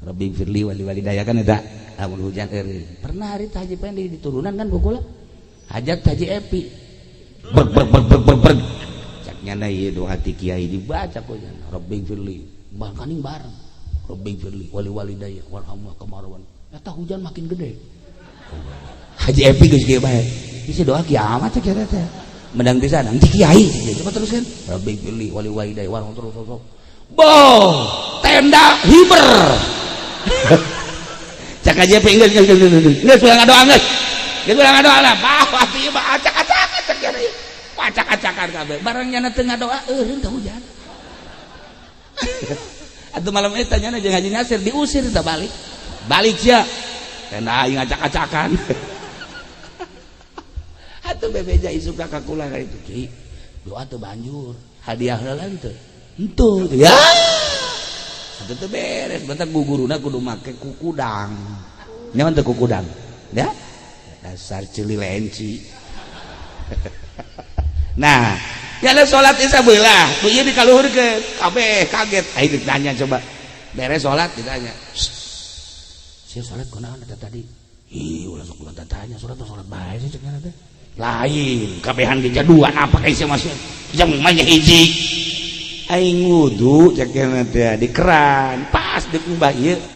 Rabbighfirli wali walidayya kan eta lamun hujan eureun. Pernah hari Haji Pendi diturunan kan kula. Hajat Haji Epi. Berg berg berg berg berg berg. Cak nyana ieu doa ti kiai dibaca ku nyana Rabbighfirli. Bahkan bareng. Rabbighfirli wali walidayya warhamhuma kama rabbayani. Eta hujan makin gede. Haji Epi geus kieu bae. Isi doa kiamat cek eta teh. Mendang bisa nang ti kiai. Coba teruskan. Rabbighfirli wali walidayya warham terus terus. Boh, tenda hiber. Cak aja geus geus geus geus geus ulah ngadoa geus. Geus ulah ngadoa lah. Bah, atuh ieu mah acak-acakan cek ieu. Acak-acakan kabeh. Barang nyana teu ngadoa eureun teh hujan. Atuh malam eta nyana jeung Haji Nasir diusir teh balik. Balik sia. Tenda aing acak-acakan. Atuh bebeja isuk ka kula itu. Ki, doa teu banjur. Hadiah heula teu. Henteu ya. Atuh teu beres, bentar guguruna kudu make kukudang. Nyaman teu kukudang? Ya? Dasar ceuli lenci. Nah, ya salat isya beulah, ku ieu dikaluhurkeun. Kabeh kaget. Aing ditanya coba. Beres salat ditanya. Sia salat kunaon eta tadi? Ih, ulah sok ulah tanya, salat salat bae sih cek teh. Lain, kabehan ge jaduan apa kayak sia masih. Jang mah hiji. Aing wudu cek teh di keran, pas di kubah ieu.